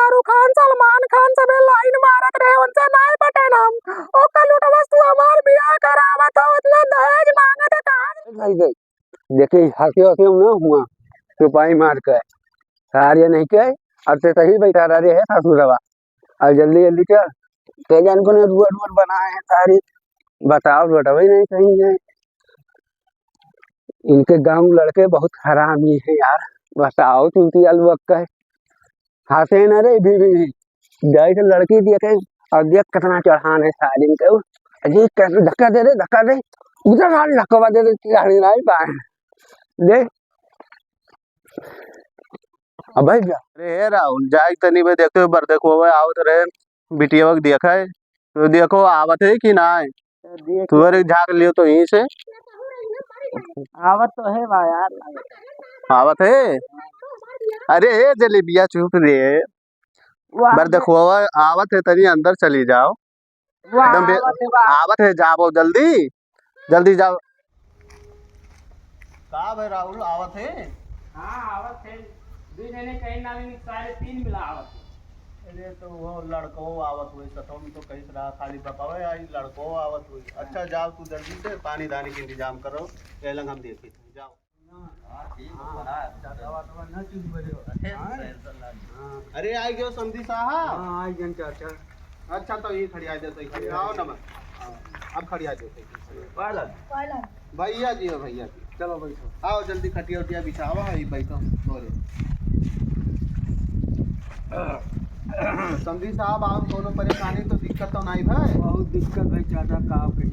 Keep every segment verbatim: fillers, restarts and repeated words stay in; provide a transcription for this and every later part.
शाहरुख खान, सलमान खान सबे लाइन मारत रहे, उनसे नाहीं पटेन हम। ओकर लुटवस तू हमार बियाह करावत हो, इतना दहेज मांगत है, कहाँ से? गई, गई। देखी, हंसी हंसी में ना हुआ, चुपाई मार के। सारे नहीं के, अब से सही बैठा रहे है ससुरवा। अब जल्दी जल्दी चल, के जान को ने रोड वोड बनाए हैं सारी, बताओ रोडवे नहीं सही है। इनके गाँव लड़के बहुत हरामी हैं यार, बताओ चूतिया लोग का है। हंसे न रे भी, भी, भी। जाए से लड़की देखे और देख कितना चढ़ान है सारे इनके। अरे कैसे धक्का दे रे, धक्का दे, उधर सारे धक्का दे रे, चढ़ी नहीं पाए। दे, अबे जा। अरे हे राहुल, जाए तनी बे देखे, बर देखो, आवत रहे, बिटिया के देखा है, तो देखो आवत है कि ना है। तू अरे झाँक लियो तो यहीं से। आवत तो है बा यार। आवत है? अरे हे जलेबिया, चुप रे। वो बर आवत देखो, आवत है, तनी अंदर चली जाओ। वो एकदम बे-, आवत है बा। आवत है, जाओ जल्दी, जल्दी जाओ। का भाई राहुल, आवत है? हाँ, आवत है। दू जने कहीं ना, लेकिन सारे तीन मिला आवत है। अरे, तो वो लड़को आवत हुए, सतों में तो कहीं तरह खाली बतावे, आई लड़को आवत हुए। अच्छा, जाओ तू जल्दी से पानी धानी के इंतजाम करो, ये लंग हम देखी थे, जाओ। हाँ, ठीक है, बना है। अच्छा, दवा, दवा ना चूज बजे हो। अरे, हाँ। Tension ना लो। हाँ। अरे, आई गयो समधी साहब। हाँ, आई गन चाचा। अच्छा, तो ये खड़िया दे, तो ये खड़िया। आओ ना, बस। हाँ, अब खड़िया दे, तो ये। पालन। भैया जी हो, भैया जी। चलो, बैठो। आओ, जल्दी खटिया उटिया बिछावा, ये बैठो, तोरे। समधी साहब, आओ, कोनो परेशानी तो दिक्कत तो नहीं भाई? बहुत दिक्कत भाई चाचा, का कही।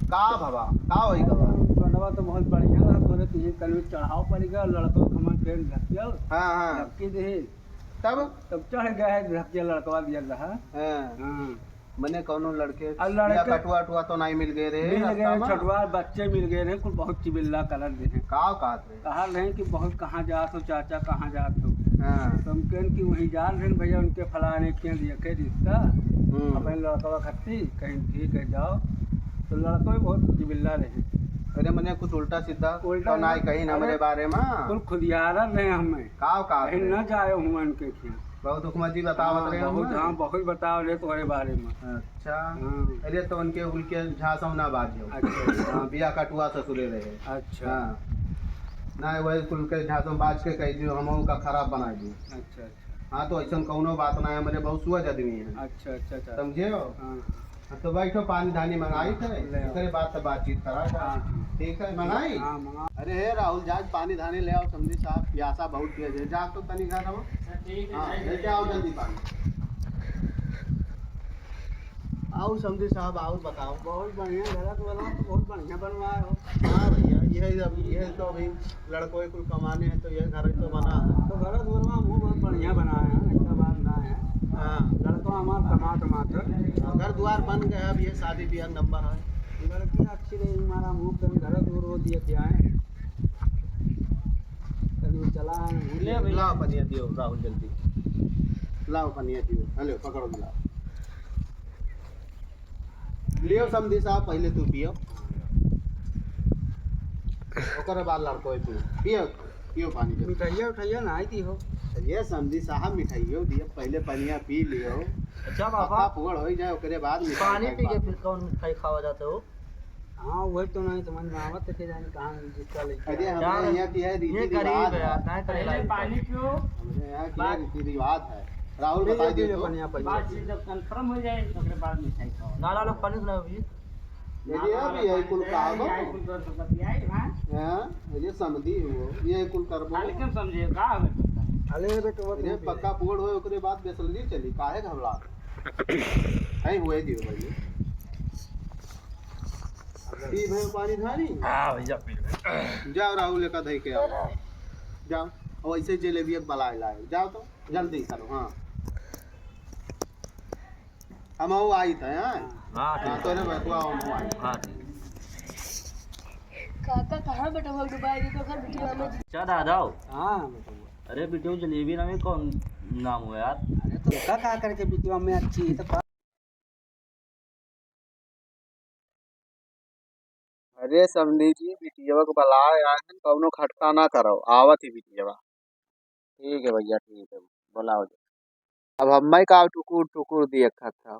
का भवा, का होई गवा? गंडवा तो बहुत बढ़िया रहा, तोरे तुझे कल चढ़ाव पड़ गया, लड़का खमन पेड़ धकियल, हाँ, हाँ। धक्की दे। तब? तब चढ़ गया है, झपके लड़कवा दिया रहा। हाँ। हाँ। मने कौनो लड़के अब लड़के या कटुआ अटुआ तो नहीं मिल गए रहे मिल गए रास्ता रहे, में? छोटुआ बच्चे मिल गए रहे, कुल बहुत चिबिल्ला करत रहे। का कहत रहे? कहत रहे कि बहुत कहाँ जात हो चाचा, कहाँ जात हो? हाँ। तो हम कहन कि वहीं जात रहे भैया, उनके फलाने के देखे रिश्ता, हम्म। अपने लड़कवा खत्ती, कहीं ठीक है जाओ। तो लड़का भी बहुत चिबिल्ला रहे। अरे मने कुछ उल्टा सीधा उल्टा तो ना सीधा। कहीं ना अरे, मेरे बारे में। कुल खुदियारा रहे हमें। का, का कहीं करे? ना जाए हुआ उनके खेत। बहुत हुकमती बतावत हाँ, रहे बहुत, हमें। हाँ, बहुत बताव रहे तुम्हारे बारे में। अच्छा। हाँ। अरे तो उनके, उनके झांसों ना बाजियो। अच्छा, अच्छा। हाँ, बिया कटुआ ससुरे रहे। अच्छा। हाँ। ना वही कुल के झांसों बाज के कह दियो, हम उनका खराब बना दियो। अच्छा, अच्छा। हाँ, तो ऐसन कौनो बात ना है, हमारे बहुत सुअज आदमी है। अच्छा, अच्छा, अच्छा। समझे हो? हाँ। हाँ, तो बैठो, पानी धानी मंगाई थे, ले आओ। ओकरे बाद तो बातचीत करा जा। हाँ, हाँ। ठीक है, मंगाई? हाँ, मंगा। अरे हे राहुल, जा पानी धानी ले आओ, समधी साहब, प्यासा बहुत तेज है। जा तो तनी घर आओ। अच्छा, ठीक है, हाँ, ठीक है। लेके आओ जल्दी पानी। आओ समधी साहब, आओ बताओ। बहुत बढ़िया, घर तो बना तो बहुत बढ़िया बनवाए हो। हाँ भैया, ये अब, ये तो अभी लड़कों कुल कमाने हैं, तो ये घर तो बना है। तो घर दुआर में मुँह बहुत बढ़िया बनाया है, ऐसा बात ना है। हाँ। लड़का हमार कमात मात है। घर दुआर बन गया, अब ये शादी ब्याह नंबर है। लड़की अच्छी रही, हमारा मुँह पे घर दूर हो दिए थे आए। कभी चला है, भूले भैया। लाओ पनिया दियो राहुल जल्दी। लाओ पनिया दियो। हेलो, पकड़ो, लाओ। लियो समधी साहब, पहले तू पियो, ओकरे बाद लड़को है तू। पियो, पियो पानी पियो। मिठाइया उठाइया ना आई थी हो। ये समधी साहब मिठाइयो दिए, पहले पनिया पी लियो। अच्छा बाबा। पक्का पुगड़ हो जाए, ओकरे बाद मिठाई पानी खाए पी के बाद। फिर कौन मिठाई खावा जाते हो? हाँ, वही तो नहीं समझ में आवत है, के जाने कहाँ जिसका लेके अरे, आए। हमरे यार, यहाँ की है, रीति ये गरीब रिवाज है है। यार, नहीं करे पहले लायक पानी है। पियो, हमरे यहाँ की है, बाद रीति रिवाज है। राहुल पी बताई लो, दे पी लो तो। पनिया, पनिया। बातचीत जब confirm हो जाए, तो ओकरे बाद मिठाई खाओ। ना, ना, लोग पनिया सुनाओ भी। ये ना, ये ना, भी ना, है, कुल ना, कहा ना, हो। ये कुल कर सकती है, हाँ। हाँ, ये समधी हो, ये कुल करबो। खाली क्यों समझे, का हमें पता? अरे बेटवा, अरे तुम भी पक्का है। पूर्ण हो, ओकरे बाद बेसलगी चली, काहे घबरात? कहीं हुए दियो भाई। पी भैया पानी धानी। हाँ भैया, पी ले। जाओ राहुल, एका धई के आओ। जाओ, और ऐसे जलेबी एक बलाए लाए। जाओ तो, जल्दी करो, हाँ। हम आओ आई थे, हाँ? हाँ, हाँ, ठीक। तोरे बतुआ हम आओ आई। हाँ, ठीक। काका, कहाँ बेटा हो डुबाई दे तो घर बिटिया में। अच्छा दादा हो। हाँ, बेटा। अरे बिटिया, जलेबी नाम है, कौन नाम हो यार? अरे तो का, का करके बिटिया में अच्छी है तो अरे समधी जी, बिटियवा के बुलाए आए हैं, कौनो खटका ना करो, आवत ही बिटियवा। ठीक है भैया, ठीक है, बुलाओ जी। अब हम्मै का टुकुर टुकुर देखत हौ।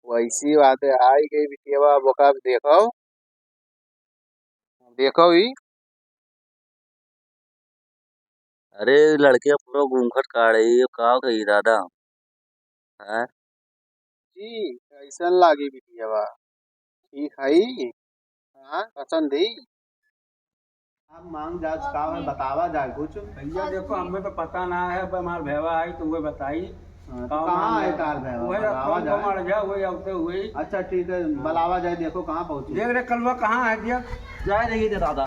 वैसी बात है, आई गई बिटियावा, अब ओका देखो, देखो ई। अरे लड़के पूरा घूंघट काढ़े, ये का कही दादा? हैं? जी, कैसन लागी बिटियावा? ठीक है? हाँ, पसंद ही? अब मांग जांच का है, बतावा जाए कुछ। भैया देखो, हमें तो पता ना है, अब हमार भैया आई तो उहे बताई। हाँ, तो का कहाँ मांग है जांच? तार भैया? उहे बतावा रखम जाए। कमर जा, उहे आते हुए। अच्छा, ठीक है, हाँ। बुलावा जाए, देखो कहाँ पहुँचे। देख रे कलुआ, कहाँ है दिया? जाए रही थे दादा।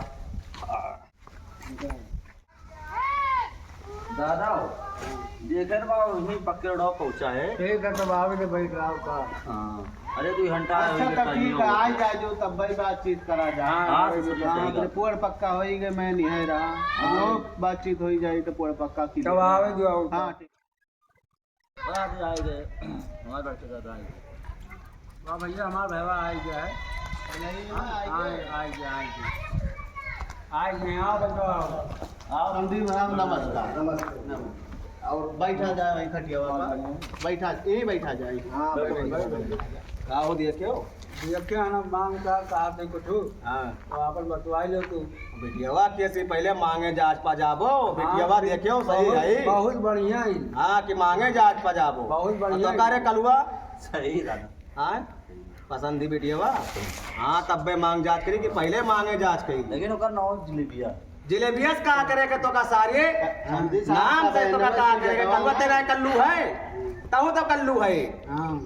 दादा हो, देखे ना बाबा, वहीं पक्के रोड पहुँचा है। ठीक है, तब आवे के बैठ रहा का। हाँ, अरे दू घंटा अच्छा, तब ठीक है, आ जाए जो, तब भाई बातचीत करा जाए। हाँ, हाँ, तो हाँ, सही तो बात। पूर्ण पक्का होई गए, मैं नहीं रहा। हाँ। वो बातचीत होई जाए तो पूर्ण पक्का की तब आवे जो आओ। हाँ, ठीक। बड़ा आदमी आए गए, हमारे घर से ज्यादा आए गए। वाह भैया, हमारा भैया आए गया है। नहीं, हाँ, आए आए, गए। आए गए, आए गए। आए गए, आओ बच्चों, आओ। आओ। समधी महाराज, नमस्कार। नमस्कार। नमस्कार। और बैठा जाए वहीं खटिया पर। बैठा, यहीं बैठा जाए। हाँ, बैठो, बैठो, बैठो। बैठो। का हो दिया क्यों? ये क्या है ना, मांग का कहा थे कुछ? हाँ। तो आपन बतवाई लो तू। बिटियावा के से पहले मांगे जांच पा जाबो, हाँ, बिटियावा देखे हो सही बहुत, है। बहुत बढ़िया है। हाँ, कि मांगे जांच पा जाबो। बहुत बढ़िया तो है। का रे कलुआ? सही दादा। हाँ, पसंद ही बिटियावा। हाँ, तब्बे मांग जांच करी कि पहले मांगे जांच करी। लेकिन ओकर नाम जिलेबिया। जिलेबिया से का करे के तो का सारे? समधी साहब नाम से तो का, का करे के? कलुआ तेरा कल्लू है, तहु तो कल्लू है। हाँ।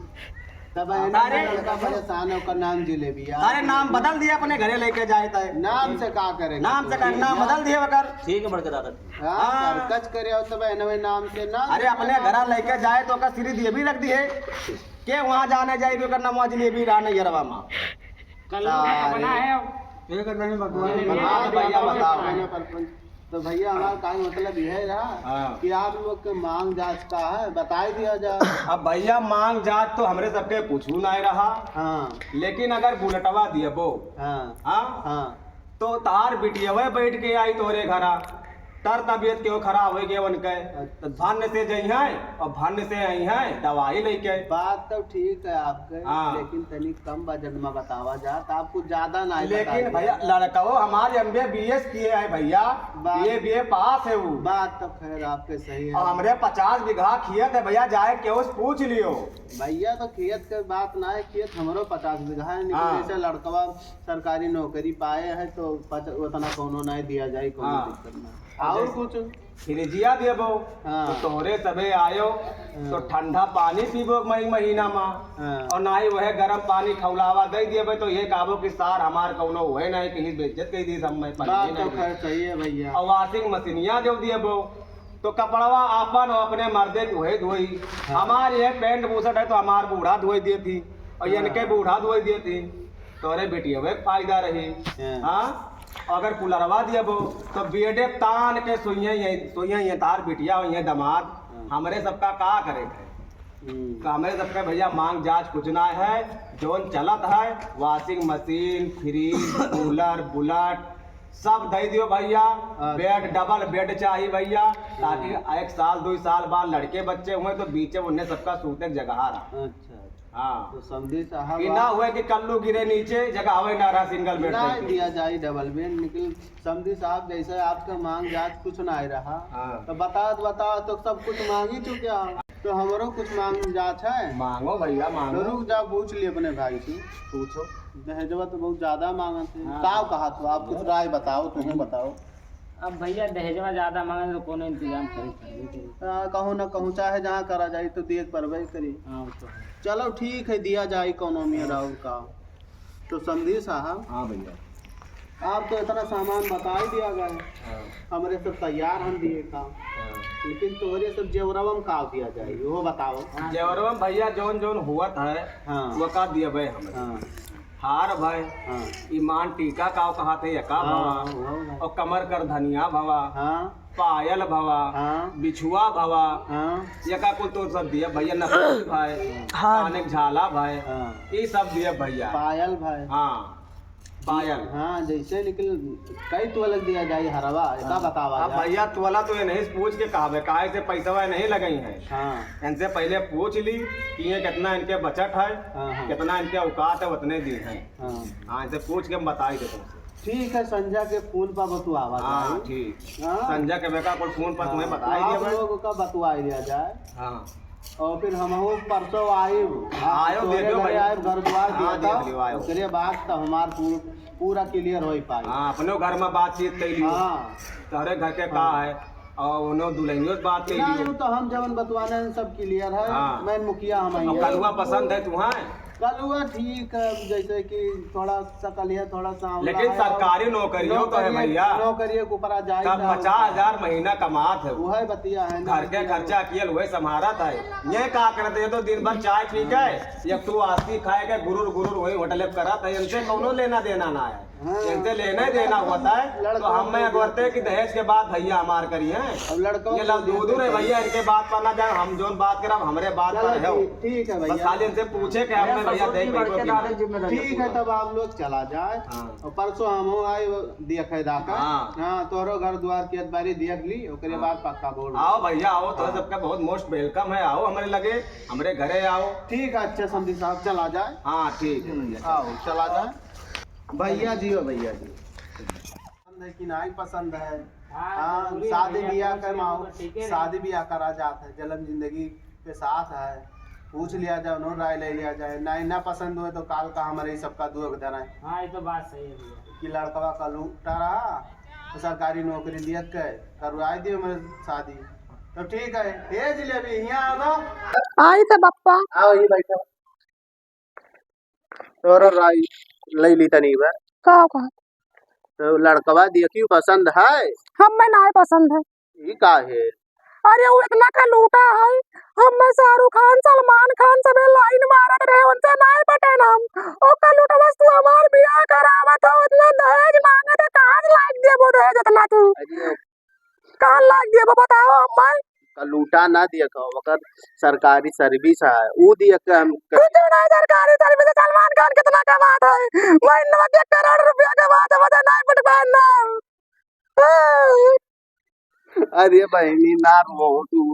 तब है ना, अरे। लड़का परेशान है, ओकर नाम जिलेबिया। अरे, नाम बदल दिया, अपने घरे लेके जाए तय। नाम से का करे? नाम से का, नाम बदल दिया ओकर। ठीक है, बड़के दादा। हाँ, हाँ। हरकत करे हो तब है ना, वही नाम से नाम अरे, अपने घरा लेके जाए तो ओकर श्री देवी रख दिए। के वहाँ जाने जाए, ओकर नाम जिलेबी रहा नैहरवा में। कल सारे। बना है अब। ठीक है, तनी बतवा। हाँ, तो भैया बताओ। तो भैया, हमारा का मतलब यह रहा हाँ। कि आप लोग के मांग जांच का है, बताई दिया जाए। अब भैया, मांग जांच तो हमरे सबके कुछ ना रहा। हाँ। लेकिन अगर बुलेटवा दियबो, हाँ। हाँ? हाँ। तो तार बिटियवे बैठ के आई तोरे घरा, तर तबियत क्यों खराब हो गए उनके, अच्छा। तो भन्न से जइहैं और भन्न से अइहैं दवाई लेके। बात तो ठीक है आपके, हाँ। लेकिन तनी कम बजट में बतावा जा, तो आप कुछ ज्यादा ना लेकिन बताइए। भैया, लड़कवो हमारे एमबीए बीएस किए हैं भैया, बात, बीए, बीए पास है वो। बात तो खैर आपके सही है। और हमरे पचास बीघा खेत है भैया, जाए केहू से पूछ लियो। भैया, तो खेत के बात ना है, खेत हमरो पचास बीघा है, लेकिन हाँ। जैसे लड़कवा सरकारी नौकरी पाए है, तो पच-, उतना कौनो नहीं दिया जाए, कौनो हाँ। दिक्कत ना। और और जैसे कुछ? फ्रिजिया देबो, हाँ। तो तोहरे सभे आयो, हाँ। तो ठंडा पानी पीबो मई महीना में, हाँ। और ना ही वह गरम पानी खौलावा दे देबे, तो ये कहबो कि सार हमार कौनो हुए नहीं, कहीं बेइज्जत कह दी सब, मैं पानी बात नहीं तो पी। खैर सही है भैया। और वॉशिंग मशीनिया जो देबो, तो कपड़वा आपन और अपने मर्दे के उहे धोई। हाँ। हमार ये पैंट बुशर्ट है तो हमार बूढ़ा धोई देती और हाँ। इनके बूढ़ा धोई देती, तोरे बिटियवे के फायदा रही। हाँ। हाँ? अगर कुलरवा दियबो तो बेडे तान के सोइये, ये सोइये, ये तार बिटिया, ये दामाद, हाँ। हमरे सबका का करे के? हम्म। तो हमरे सबका भैया मांग जांच कुछ ना है, जौन चलत है, वॉशिंग मशीन, फ्रिज, कूलर, बुलेट, सब दे दियो भैया, अच्छा। बेड, डबल बेड चाहिए भैया, ताकि हाँ। एक साल, दो साल बाद लड़के बच्चे हुए तो बीचे उन्हें सबका सूते के जगह रहा। अच्छा, अच्छा। हाँ। तो समधी साहब कि ना आप हुए कि कल्लू गिरे नीचे, जगह हवे ना रहा सिंगल बेड नहीं करके। दिया जाए डबल बेड, लेकिन समधी साहब जैसे आपका मांग जांच कुछ ना आए रहा, हाँ। तो बता, बताओ तो सब कुछ मांगी चुके हो। तो हमरो कुछ मांग जात है। मांगो भैया, मांगो। तो रुक जाओ, पूछ ली अपने भाई से। पूछो। दहेजवा तो बहुत ज्यादा मांगत है। हाँ। का कहा तो आप कुछ राय बताओ, तुम बताओ। अब भैया दहेजवा ज्यादा मांगे तो कोनो इंतजाम करे पड़बे करी। हाँ, कहूँ ना कहूँ, चाहे जहाँ करा जाए तो दिए के पड़बे करी। हाँ, वो तो है। चलो ठीक है, दिया जाए कोनो में और का। तो समधी साहब, हाँ भैया। आप तो इतना सामान बता ही दिया गया है। हाँ। हमरे सब तैयार हम दिए काम। हाँ। लेकिन तोहरे सब जेवरवा में का दिया जाए, वो बताओ। हाँ। जेवरवा में भैया जौन जौन हुआ था, हाँ। वो का दिया भाई हमरे। हाँ। हार भाई, हाँ। ईमान टीका का कहा थे, यका हाँ, भवा, हाँ, हाँ। और कमर कर धनिया भवा। हाँ। पायल भवा, हाँ। बिछुआ भवा, हाँ। यका कुल तो सब दिया भैया, नथुनी भाई, हाँ। काने के झाला भाई, हाँ। ये सब दिया भैया। पायल भाई। हाँ। पायल। हाँ, जैसे निकल, कई तोलक दिया जाई हरवा, एका हाँ। बतावा अब जाए। भैया, तोला तो ये नहीं पूछ के कहबे, काहे से पैसवा नहीं लगई है। हाँ। इनसे पहले पूछ ली कि ये कितना इनके बचत है, हाँ, हाँ। कितना इनके औकात है, उतने दिन है। हाँ। हाँ, इनसे पूछ के हम बताई देते हैं। ठीक है, संझा के फोन पर बतुआवा हाँ, जाए। ठीक। हाँ। संझा के बेका कुल फोन पर हाँ, तुम्हें तो बताई आप देबे। लोग का बतुआ लिया जाए। हाँ। और फिर हमहू परसों आइब। आयो, तोरे देखियो घरे भाई। आइब, घर द्वार हाँ, देखा। देख लियो, आयो। ओकरे बाद तो हमार पू-, पूरा clear होई पाई। हाँ, अपने घर में बातचीत कर लियो। हाँ। तोहरे घर के का हाँ। है, और उन्हों दुल्हनियों से बात कर ना, लियो। उ तो हम जवन बतवाना है, सब clear है। हाँ। मैं मुखिया हम और ही है। कलुआ पसंद है तुम्हें? कलुआ ठीक है, जैसे कि थोड़ा सकलिया, थोड़ा सांवला लेकिन है, सरकारी नौकरियों तो है नौकरिया, भैया। नौकरिया के ऊपर आ जाए तब ना। पचास हजार महीना कमात है। वह बतिया है ना, घर के बतिया खर्चा है। कियल वह संभारत है। ये का करत है, ये तो दिन भर चाय पी के, एक तू आस्ती खाए के गुरुर गुरुर वही होटल पे करत है, इनसे कौनो लेना देना ना है। हाँ। इनसे लेना ही देना होता है, तो लड़का हम मैं बोलते हैं कि दहेज के बात भैया हमार करी हैं। अब लड़का ये लव बोलते दूध हैं। रहे भैया, इनके बात पर ना जाए, हम जोन बात करब, हमरे बात चलो पर है। ठीक, ठीक है बस भैया। खाली इनसे पूछे कि हमने भैया ससुर देख की भाई को बड़के कि दादा नहीं। जिम्मेदारी ठीक है, पूरा। तब आप लोग चला जाए। हाँ। और परसों हम हो आए, वो दिया खैदा का। हाँ। हाँ, तोहरो घर द्वार के बारे देख ली, ओकरे हाँ। बाद पक्का बोल। आओ भैया, आओ, तो हाँ। सबका बहुत most welcome है, आओ हमरे लगे, हमरे घरे आओ। ठीक है, अच्छा समधी साहब, चला जाए। हाँ, ठीक है भैया। आओ, चला जाए। भैया जी हो, भैया जी। पसंद है कि नहीं पसंद है? हाँ, हाँ, जरूरी है शादी भैया, ब्याह पूछ का लिया माहौल, तो ठीक है। शादी ब्याह करा जात है, जलम जिंदगी के साथ है, पूछ लिया जाए, उन्होंने राय ले लिया जाए, नहीं ना पसंद हुए तो काल का हमारे ही सबका दुख दे रहे हैं। हाँ, ये तो बात सही है भैया। कि लड़कवा का लूटा रहा, तो सरकारी नौकरी दिया के करवाई दियो हमारे शादी। तो ठीक है, ए जिलेबी, यहाँ आ जाओ। आई तो बप्पा। आओ, ये बैठो। तोरा राय ले ली तनी बा। का, का? तो लड़कवा देखियो पसंद है? हमें नाय पसंद है। ई का है? अरे वो इतना का लूटा है, हमें शाहरुख खान, सलमान खान सबे line मारत रहे, उनसे नाय पटे ना हम। ओका लूटवस तू हमार बियाह करावत हो, इतना दहेज मांगत है, कहाँ से लाइक देबो दहेज इतना तू? अरे कहाँ लाग दिया बा, बताओ हमें। का लूटा ना दिया का, ओकर सरकारी service है, ऊ दिया के हम कुछ ना सरकारी service, सलमान खान कितना कमात है, महीना में एक करोड़ रुपया कमात है, बता नहीं पट पाए ना। अरे बहनी ना रो तू,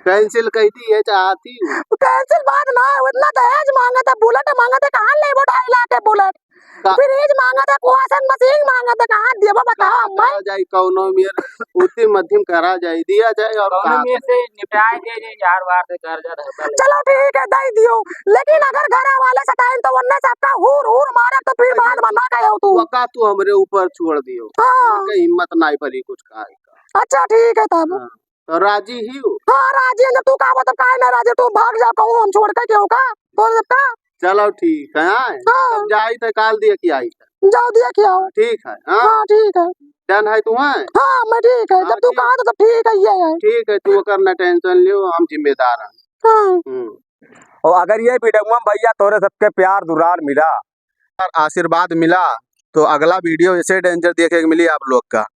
cancel कह दी है चाहती हूँ। Cancel बात ना है, इतना दहेज मांगत है, bullet मांगत है, कहाँ लेबो ढाई लाख के bullet? का- fridge मांगत है, washing machine मांगत है, कहाँ देबो बताओ का हमें? करा जाई कौनो मेर, उतनी मध्यम करा जाई, दिया जाए और कौनो का मेर करे? से निपटाए दे जे यार, वार से कर्जा धरता ले। चलो ठीक है, दे दियो, लेकिन अगर घर वाले सताएं तो उनने सबका हूर हूर मारब तो फिर अरे, बाद में ना कहो तू। वका तू हमरे ऊपर छोड़ दियो। हाँ। हमके हिम्मत नाई पड़ी कुछ कहे का। अच्छा ठीक है तब। हाँ। तो राजी ही हो? हाँ, राजी है। जब तू कहा, तब काहे ना राजी? तू भाग जा, कहूँ हम छोड़ के क्यों का? बोल देता। चलो ठीक है, हाँ? हाँ। तब जाई तो काल दिया कि आई। जाओ दिया कि आओ। ठीक है, हाँ? हाँ, ठीक है। Done है तू, हाँ? हाँ, मैं ठीक है। हाँ, जब तू ठीक। कहा तो तब ठीक है, ये है। ठीक है, तू ओकर ना tension लियो, हम जिम्मेदार हैं। हाँ। हम्म। और अगर ये video में भैया तोरे सबके प्यार दुलार मिला, आशीर्वाद मिला, तो अगला video ऐसे danger देखे के मिली आप लोग का।